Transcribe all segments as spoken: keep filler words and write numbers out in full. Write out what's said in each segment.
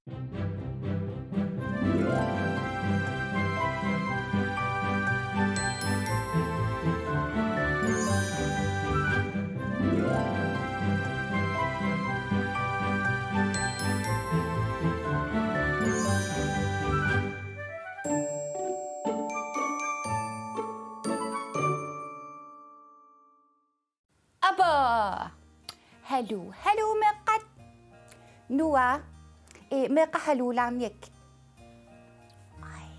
Aba! Haluu, haluu meeqqat. Noah, ee, meeqqat haluulaarniakkit. Ai,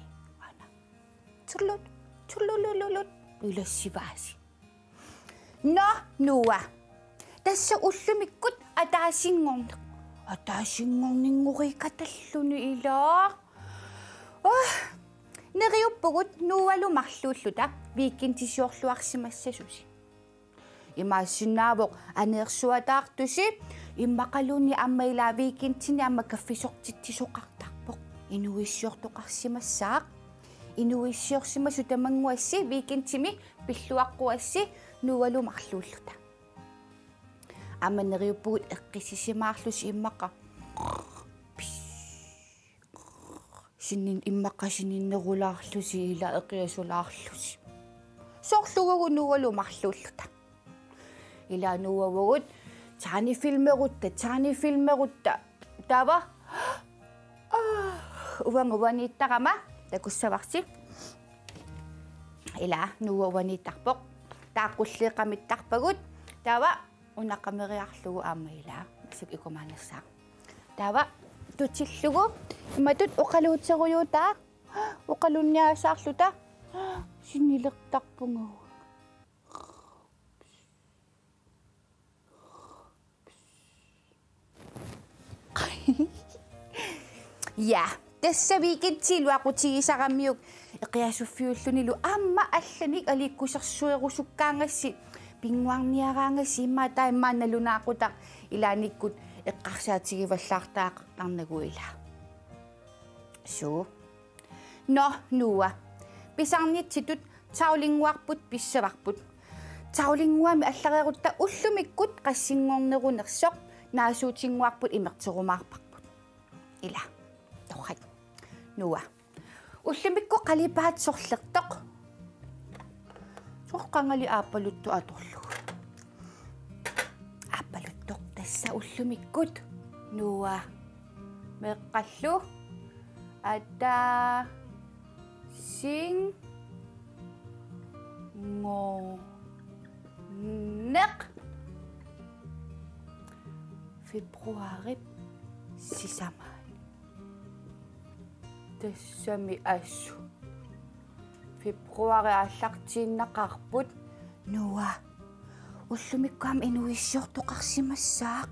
aana. Tullut, tullululullut, ilassivaasi. Nå, Noah. Tassa ullumikkut ataasinngorneq. Ataasinngorninngoriikatalluni ilaa. Oh, neriuppugut Noahlu marluulluta weekendisiorluarsimassasusi. Imaassinnaavoq aneersuataartusi, immaqaluunniit aamma ilaa weekendini aamma kaffisortitsisoqartarpoq. Inuuissiortoqarsimassaaq. Inuuissiorsimasut tamannguassi weekendimi pilluaqquassi Noahlu marluulluta. Aamma neriuppugut eqqissisimaarlusi immaqa. Sinin-, immaqa sininnerulaarlusi ilaa eqiasulaarlusi. Soorlu uagut Noahlu marluulluta. Ilaa Noah uagut tegnefilmerutta, tegnefilmerutta. Taava. Ah, uanga uaniittarama takussavarsi. Ilaa Noah uaniittarpoq. Taava qulleeqqamittarpagut. Taava una qameriarlugu aamma ilaa. Massakkut ikumaannassaaq. Taava tutillugu imatut oqaluuterujuutaa, oqalunniasaarluta, sinilertarpunga. Ja, tassa weekendi iluaqutigisaramiuk eqiasuffiullunilu aamma allanik aliikkusersuerusukkaangassi, pinnguarniaraangassi immaqa taava immaqa nalunaaqutaq ilaannikkut eqqarsaatigivallaartariaqartarnagu ilaa. Suu. Nå, Noah. Pisarnitsitut tavlinnguarput pissavarput. Tavlinnguami allareerutta ullumikkut qassinngornerunersoq naasuutinnguarput imerterumaarparput. Ilaa. Torrak. Noah. Ullumikkut qalipaat sorlertoq. Soqqangali aappaluttoq atorlugu. Aappaluttoq tassa ullumikkut. Noah. Meeqqallu. Ataasinngorneq. Februarip sisamaani. Tassami assut. Februari aallartiinnaqaarput. Noah. Ullumikkut aamma inuuissiortoqarsimassaaq.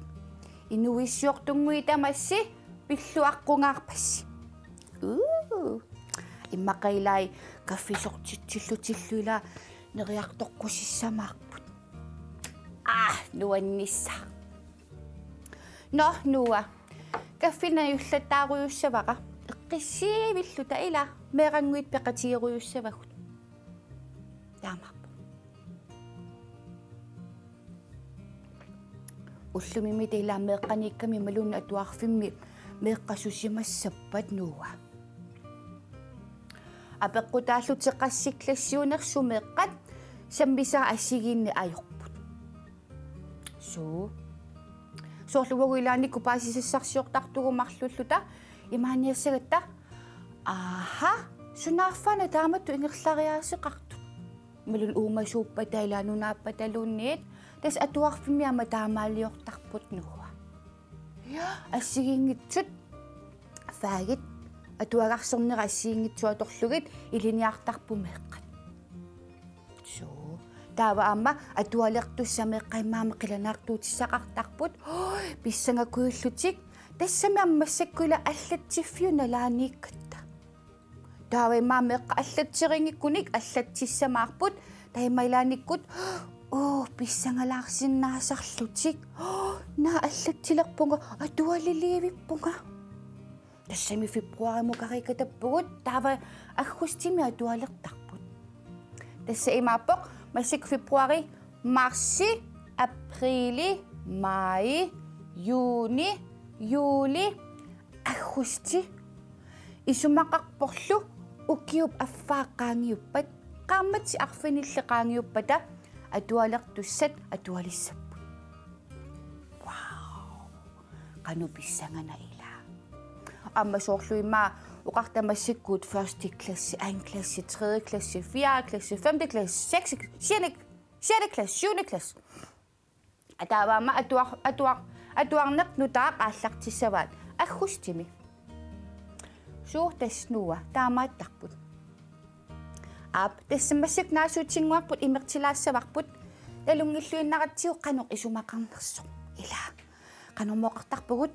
Inuuissiortunnguit tamassi pilluaqqungaarpassi. Uu. Immaqa ilai kaffisortitsillutillu ilaa neriartoqqusissamaarput. Aa, nuannissaaq. Nå, Noah. Kaffinik najullattaarujussavara. Eqqissivilluta ilaa meerannguit peqatigerujussavagut. Taamaappoq. Ullumimmi ilaa meeqqaniikkami imaluunniit atuarfimmi meeqqat susimassappat, Noah? Apeqqutaallutik qassit klassiunersut meeqqat sammisat assigiinneq ajorput. Suu. Soorlu uagut ilaannikkut paasisassarsiortartugut marluulluta imaaniassagatta. Aha, sunaaffa-una taamatut ingerlariaaseqartut. Imaluunniit uumasuuppata ilaa nunaappataluunniit. Tassa atuarfimmi aamma taamaaliortarput, Noah. Ja, assigiinngitsut fagit, atuagarsornerat assigiinngitsuatorlugit ilinniartarput meeqqat. Suu. Taava aamma atualertussat meeqqat immaqa aamma qilanaartuutissaqartarput. Oj, pissangakujuullutik. Tassami aamma massakkut ilaa allatsiffiup nalaaniikkatta. Taava immaqa meeqqat allatserinngikkunik allatsissamaarput. Taava immaqa ilaannikkut, uu, pissangalaarsinnaasarlutik. Naa allatsilerpunga, atualiliivippunga. Tassami februarimut kariikatappugut, taava aggustimi atualertarput. Tassa imaappoq, massakkut februari, marsi, aprili, maji, juuni, juuli, aggust. Aggusti isumaqarporlu ukiup affaa qaangiuppat, qaammatit arfinillit qaangiuppata atualertussat atualissapput. Wow. Qanoq pissanganaq, ilaa. Aamma soorlu immaqa oqarta massakkut første klasse, anden klasse, tredje klasse, fjerde klasse, femte klasse, sjette, sjette, sjette klasse, syvende klasse. Taava aamma atuar-, atuar-, atuarneq nutaaq aallartissavaat aggustimi. Suu, tassa Noah taamaattarput. Aap, tassa massakkut naasuutinnguarput imertilaassavarput. Nalunngilluinnaratsigu qanoq isumaqarnersoq, ilaa. Qanormooqartarpugut?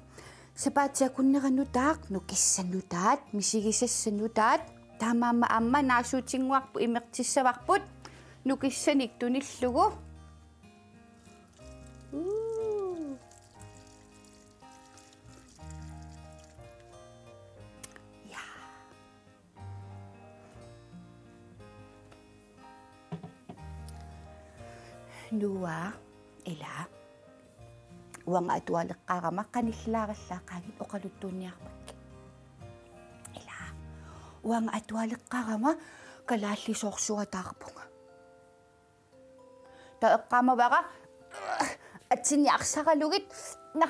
Sapaatip akunnera nutaaq, nukissat nutaat, misigisassat nutaat. Taamaammat aamma naasuutinnguarput imertissavarput nukissanik tunillugu. Uu. Ja. Noah, ilaa. Uanga atualeqqaarama qanillaarallaaqaagit oqaluttuunniarpakkit. Ilaa. Uanga atualeqqaarama kalaallisoorsuataarpunga. Taava eqqaamavara atsiniarsaralugit, na,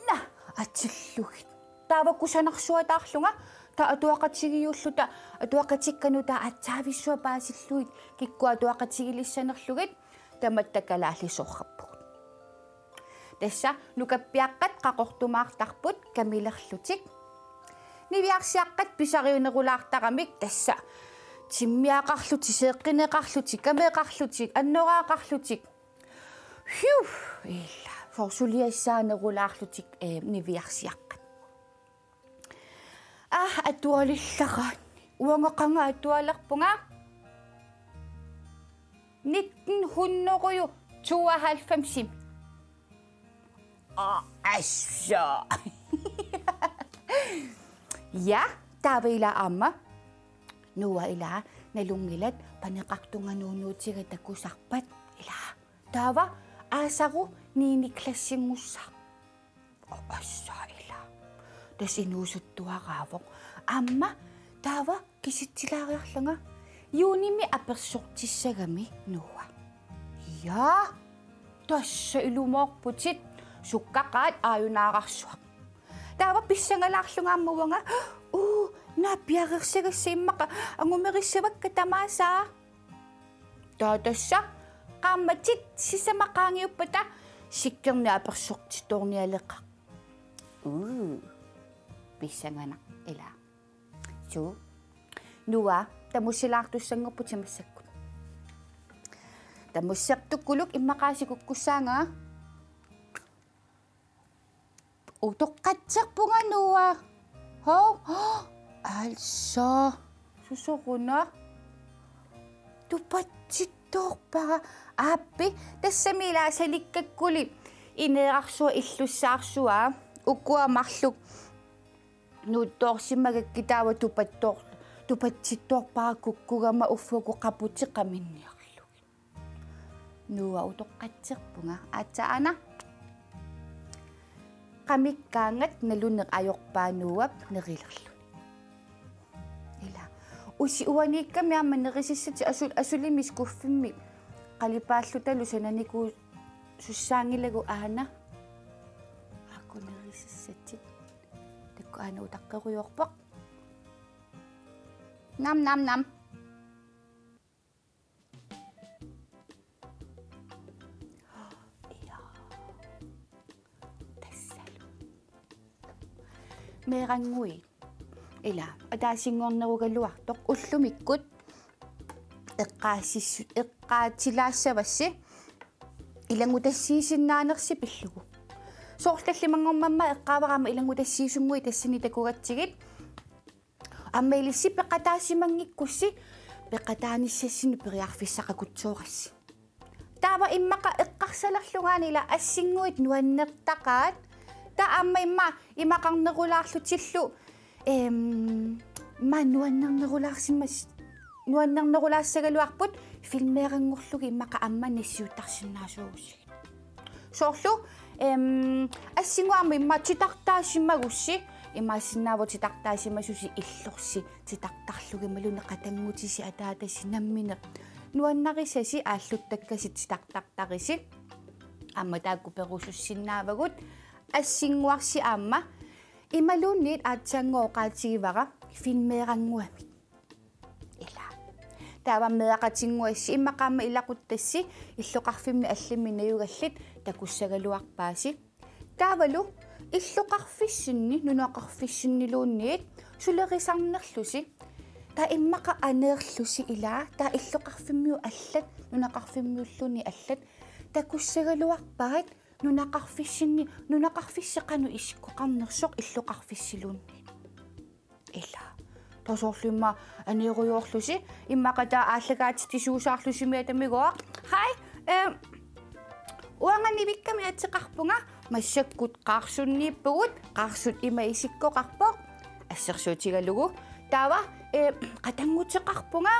na, atsillugit. Taava kusanarsuataarlunga, taava atuaqatigiiulluta, atuaqatikka nutaat aatsaavissuaq paasillugit, kikkut atuaqatigilissanerlugit, tamatta kalaallisoorpugut. Tassa nukappiaqqat qaqortumaartarput kamilerlutik. Niviarsiaqqat pisariunerulaartaramik, tassa timmiaqarlutik, seeqqineqarlutik, kameqarlutik, annoraaqarlutik. Hiu, ila, soorlu suliassaanerulaarlutik, eh, niviarsiaqqat. Ah, atualillaraanni. Uanga qanga atualerpunga? Nitten hundrede tooghalvfems. Ah, assa. Ja, taava ila aamma. Noah, ila nalunngilat paneqartunga nuunuutiga takusarpat, ila. Taava aasaru niende klassinngussaaq. Assa, ila. Tassa inuusuttuaraavoq. Aamma taava kisitsilaariarlanga juunimi apersortissagami, Noah. Ja. Tassa ilumoorputit, sukkaqaat aajunaararsuaq. Taava pissangalaarlunga aamma uanga, uu, naa piareersagassat immaqa angumerissavakka tamaasa. Taava tassa qaammatit sisamat qaangiuppata sikkerneq apersortittoornialeqaaq. Uu, pissanganaq, ila. Suu. Noah, tamussilaartussanngorputit massakkut. Tamussertukkuluk immaqa sikukkussaanga. Utoqqatserpunga, Noah. Hov? Altså. Susoq una? Tupatsittoorpara. Aappi, tassami ila salikkakkuli ineerarsuaq illussaarsuaq. Ukua marluk nuuttoorsimagakkit, taava tupattoor-, tupatsittoorpara kukkugama uffa uku qaputit qaminniarlugit. Noah, utoqqatserpunga. Aatsaat aana. Qamikkaangat naluneq ajorpaa Noahp nerilerluni. Ila. Usi uaniikkami aamma nerisassatit asu-, asulimmik skuffimmi qalipaallutalu sananikuusussaanngilagut aana. Aajuku nerisassatit. Taakku aana utaqqerujoorpoq. Nam, nam, nam. Ila. Tassalu. Meerannguit. Ila, ataasinngornerugaluartoq ullumikkut eqqaasissu-, eqqaatilaassavassi ilanngutassiisinnaanersi pillugu. Soorlu tallimanngormat eqqaavara aamma ilanngutassiisunnguit tassani takugatsigit. Aamma ilissi peqataasimanngikkussi peqataanissassinnut periarfissaqaqutsoorassi. Taava immaqa eqqarsalerlungaana ila assinnguit nuannertaqaat. Taava aamma immaqa imaqarnerulaarlutillu, ehm, immaqa nuannernerulaarsimas-, nuannernerulaassagaluarput filmeeranngorlugit immaqa aamma nassiuttarsinnaasuugussigit. Soorlu, ehm, assinnguamik immaqa titartaasimagussi Imaassinnaavoq titartaasimasusi illorsi titartarlugit imaluunniit qatanngutisi ataatasi nammineq. Nuannarisasi aalluttakkasi titartartarisi. Aamma taakku perusussinnaavagut. Assinnguarsi aamma imaluunniit aatsaannguaq oqaatigivara filmeerannguamik. Ila. Taava meeraqatinnguassi immaqa aamma ilaquttassi illoqarfimmi allammi najugallit takussagaluarpaasi. Taavalu illoqarfissinni nunaqarfissinniluunniit sulerisarnerlusi. Taava immaqa aneerlusi ila, taava illoqarfimmiut allat, nunaqarfimmiulluunniit allat takussagaluarpaat nunaqarfissinni, nunaqarfissi qanoq isikkoqarnersoq illoqarfissiluunniit. Ila. Taava soorlu immaqa aneerujoorlusi, immaqa taava aallakaatitsisuusaarlusi miatamigooq. Hej, eh, uanga nivikkami ateqarpunga, massakkut qaarsunniippugut, qaarsut ima isikkoqarpoq, assersuutigalugu. Taava, eh, qatannguteqarpunga,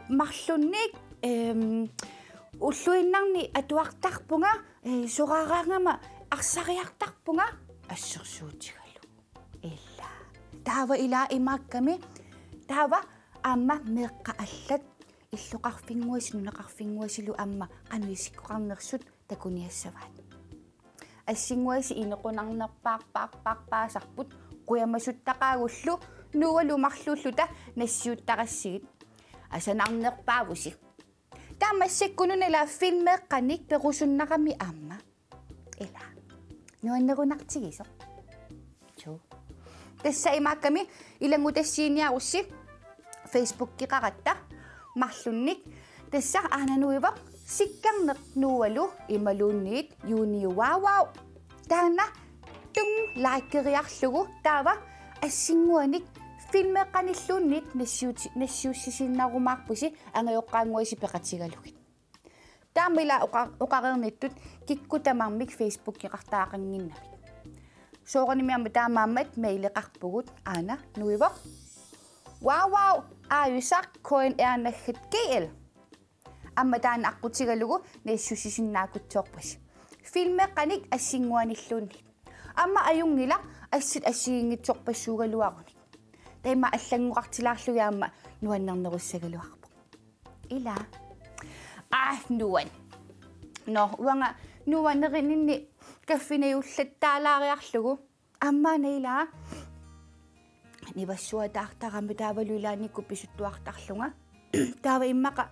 marlunnik, ehm, ulluinnarni atuartarpunga, eh, soraaraangama arsariartarpunga, assersuutigalugu. Ila. Taava ila imaakkami. Taava aamma meeqqat allat illoqarfinnguasi nunaqarfinnguasilu aamma qanoq isikkoqarnersut takuniassavaat. Assinnguasi inequnarnerpaarpaarpaarpaasarput qujamasuttaqaagullu Noahlu marluulluta nassiuttarassigit. Asanarnerpaavusi. Taava massakkut una ila filmeeqqanik perusunnarami aamma. Ila. Nuannerunartigisoq. Suu. Tassa imaakkami ilanngutassiiniarussi Facebookeqaratta marlunnik. Tassa aana nuivoq Sikkerneq Noahlu imaluunniit Juuni Wow Wow. Taanna tung likeriarlugu taava assinnguanik filmeeqqanilluunniit nassiuti-, nassiussisiinnarumaarpusi angajoqqaannguasi peqatigalugit. Taama ila oqa-, oqareernittut kikkut tamarmik Facebookeqartariaqannginnamik. Soorunami aamma taamaammat maileqarpugut aana nuivoq wow wow aajusaq K N R naggat G L. Aamma taanna aqqutigalugu nassiussisinnaaruttorpasi. Filmeeqqanik assinnguanilluunniit. Aamma ajunngilaq assit assigiinngitsorpassuugaluarunik. Taama allanngoqartilaarlugit aamma nuannernerussagaluarpoq. Ila. Aa, nuan. Nå, uanga nuannerininni kaffinerullattaalaariarlugu. Aamma ila. Nivassuataartarama taavalu ilaannikkut pisuttuartarlunga. Taava immaqa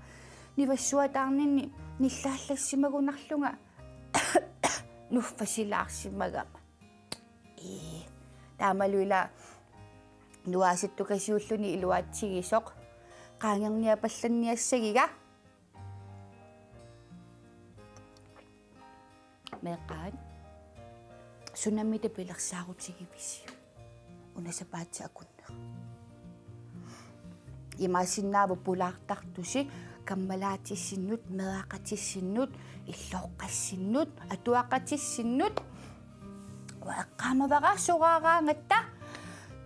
nivassuataarninni nillaallassimagunarlunga nuffasilaarsimagama. Ii, taamalu ila nuaasittukasiulluni iluatsigisoq. Qaangerniapallanniassagiga. Meeqqat. Sunamita pilersaarutigivisiuk? Una sapaatip akunneq. Imaassinnaavoq pulaartartusi kammalaatsissinnut, meeraqatissinnut, illoqqassinnut, atuaqatissinnut. Uanga eqqaamavara soraaraangatta.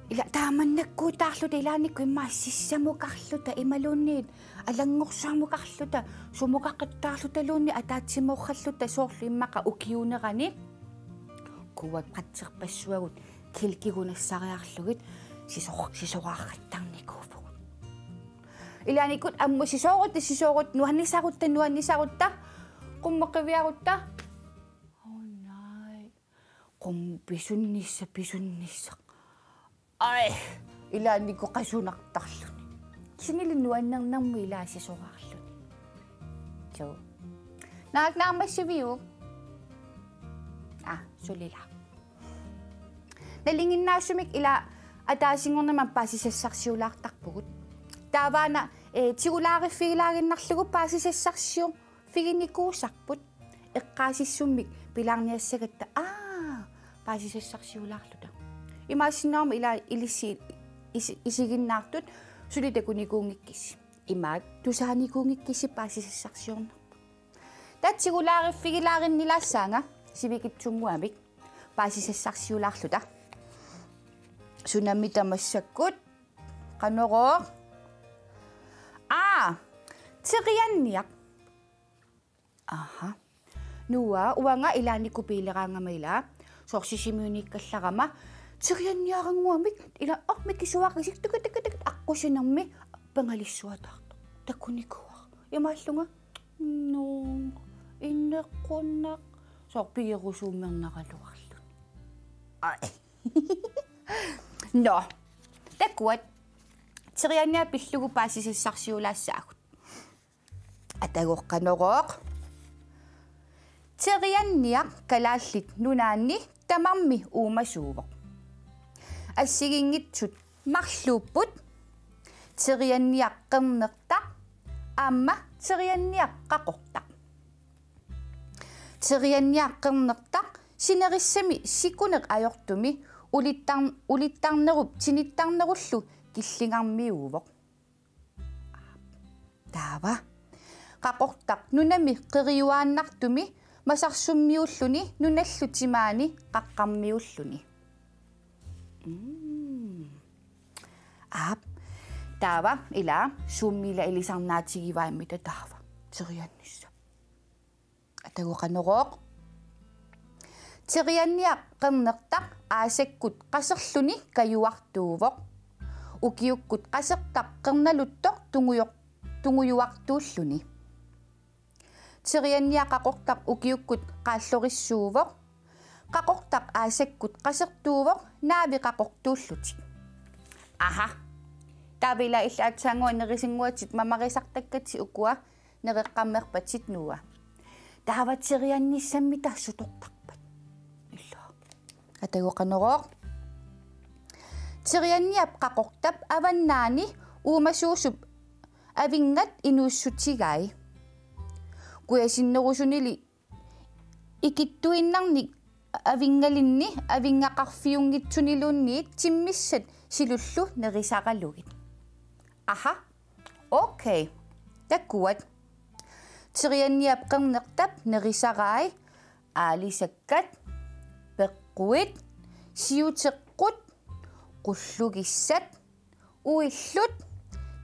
Ila taamannakkuutaarluta ilaannikkut immaqa sissamukarluta imaluunniit alanngorsuarmukarluta sumukaqattaarlutaluunniit ataatsimooralluta soorlu immaqa ukiuunerani. Kuuakatserpassuagut kælkigunassariarlugit sisor-, sisoraarrattarnikuuvugut. Ilaannikkut ammut sisoorutta, sisoorutta, nuannisarutta, nuannisarutta, qummut qiviarutta. Oh nej. Qummut pisunnissaq, pisunnissaq. Ai, ilaannikkut qasunartarluni. Kisiannili nuannernermut ilaa sisoraarluni. Suu. Naak naammassiviuk? Aa, sulilaaq. Nalinginnaasumik ila ataasinngornermi paasisassarsiulaartarpugut. Taavaana, eh, tigulaariffigilaaginnarlugu paasisassarsiorfiginikuusarput. Eqqaasissummik pilaarniassagatta, aa, paasisassarsiulaarluta. Imaassinnaagama ila ilissi is-, isiginnaartut suli takunikuunngikkissi. Imaak tusaanikuunngikkissi paasisassarsiornerput. Taava tigulaariffigilaarinnilaassaanga sivikitsunnguamik paasisassarsiulaarluta. Sunamita massakkut qanorooq. Aa, terianniaq. Aha. Noah, uanga ilaannikkut piileraangama ila. Soorlu Sisimiuniikkallarama. Terianniarannguamik ila, ah, mikisuarisik, tak, tak, tak, tak, aqqusinermi pangalissuataartoq. Takunikuuara. Imaallunga: "Nuu, inequnaq." Soorlu pigerusuummernaraluarluni. Ai. Nå. Takuat. Terianniaq pillugu paasisassarsiulaassaagut. Atagu Qanorooq. Terianniaq Kalaallit Nunaanni tamarmi uumasuuvoq. Assigiinngitsut marluupput: terianniaq Qernertaq aamma terianniaq Qaqortaq. Terianniaq Qernertaq sinerissami sikuneq ajortumi ulittar-, ulittarnerup tinittarnerullu killingarmiuuvoq. Taava Qaqortaq nunami qeriuaannartumi masarsummiuulluni nunallu timaani qaqqarmiuulluni. Mm. Aap. Taava ila suummi ila ilisarnaatigivai, mita taava teriannissaq. Atagu Qanorooq. Terianniaq Qernertaq aasakkut qaserluni kajuartuuvoq. Ukiukkut qasertaq qernaluttoq tungujoq-, tungujuartuulluni. Terianniaq Qaqortaq ukiukkut qaallorissuuvoq. Qaqortaq aasakkut qasertuuvoq naavi qaqortuullutik. Aha. Taava ila illit aatsaannguaq nerisannguatit mamarisartakkatsi ukua nereqqammerpatit, Noah. Taava teriannissami taava sutortarpat? Ila. Atagu Qanorooq. Terianniap Qaqortap avannaani uumasuusup avinngat inuussutigai. Kujasinnerusunili ikittuinnarnik avinngalinni avinngaqarfiunngitsuniluunniit timmissat silullu nerisaralugit. Aha. Okay. Takuat. Terianniap Qernertap nerisarai aalisakkat, peqquit, siuteqqut, qullugissat, uillut,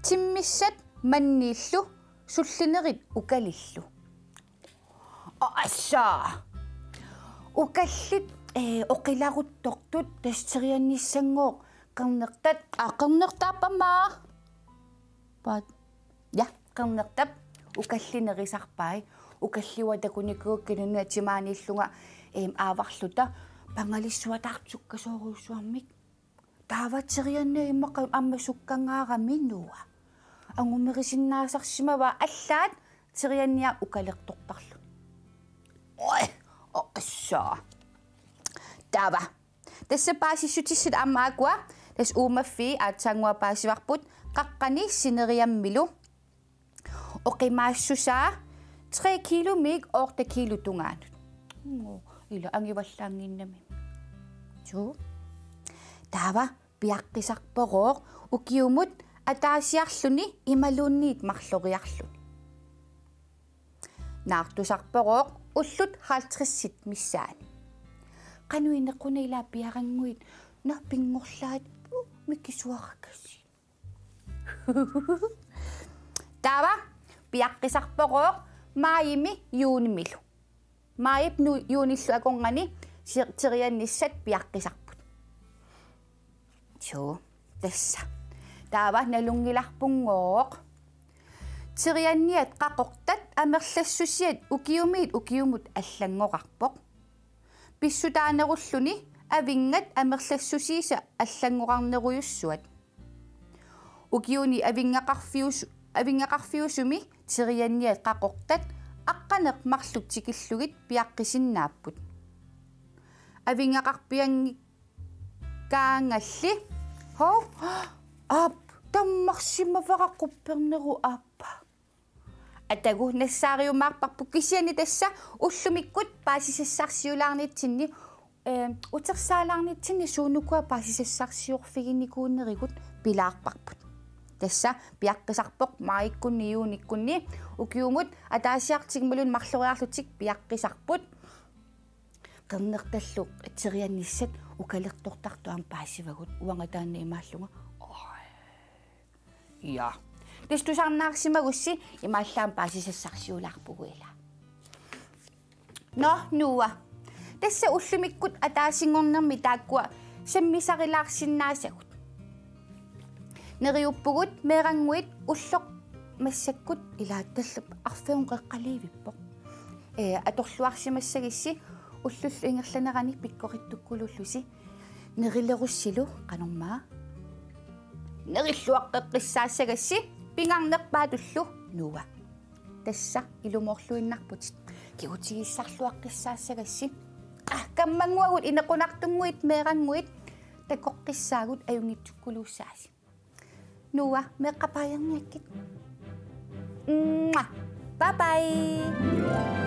timmissat manniillu, sullinerit ukalillu. Assa. Ukallit, eh, oqilaruttortut tassa teriannissannguaq Qernertat, ah, Qernertaappama. Paat. Ja, Qernertap ukallit nerisarpai. Ukallit uanga takunikuuakka nunat timaaniillunga, em, aavarluta pangalissuataartut sukkasoorujussuarmik. Taava terianniaq immaqa aamma sukkangaarami, Noah. Angumerisinnaasarsimavaa allaat terianniaq ukalertortarluni. Oj, o, assa. Taava. Tassa paasissutissat aamma ukua, tassa uumaffii aatsaannguaq paasivarput qaqqani sineriammilu. Oqimaassusaa tre kilomiik otte kilo tungaanut. Mm, ila angivallaannginnami. Suu. Taava piaqqisarporooq ukiumut ataasiarluni imaluunniit marloriarluni. Naartusarporooq ullut halvtredsit missaanni. Qanoq inequnaq, ila piarannguit, naa pinngorlaat, uh, mikisuarakasiit. Taava piaqqisarporooq maajimi juunimilu. Maajip nu-, juunillu akornanni si-, teriannissat piaqqisarput. Suu, tassa. Taava nalunngilarpunngooq. Terianniat Qaqortat amerlassusiat ukiumiit ukiumut allanngoqarpoq. Pissutaanerulluni avinngat amerlassusiisa allanngoqarnerujussuat. Ukiuni avinngaqarfius-, avinngaqarfiusumi terianniat Qaqortat aqqaneq-marluk tikillugit piaqqisinnaapput. Avinngaqarpianngikkaangalli. Hov? Aap, tammarsimavara quppernerup, aappa. Atagu nassaariumaarparput, kisianni tassa ullumikkut paasisassarsiulaarnitsinni, eh, utersaalaarnitsinni suunukua paasisassarsiorfiginikuunerigut pilaarparput. Tassa piaqqisarpoq maajikkunni juunikkunni ukiumut ataasiarlutik imaluunniit marloriarlutik piaqqisarput. Qernertallu teriannissat ukalertortartut aamma paasivagut, uanga taanna imaallunga. Oj. Ja. Tassa tusarnaarsimagussi imaallaat paasisassarsiulaarpugut, ila. Nå, Noah. Tassa ullumikkut ataasinngornermi taakkua sammisarilaarsinnaasagut. Neriuppugut meerannguit ulloq massakkut ilaattallup arfiuneqeqqaliivippoq. Ee, atorluarsimassagissi ullullu ingerlanerani pikkorittukkulullusi. Nerilerussilu qanormaa. Nerilluaqqeqqissaassagassi pingaarnerpaatullu Noah. Tassa ilumoorluinnarputit. Kigutigissarluaqqissaassagassi. Ah, kammannguagut inequnartunnguit meerannguit takoqqissaagut ajunngitsukkuluussaasi. Noah, meeqqat baajerniakkit. Mwah. Bye bye.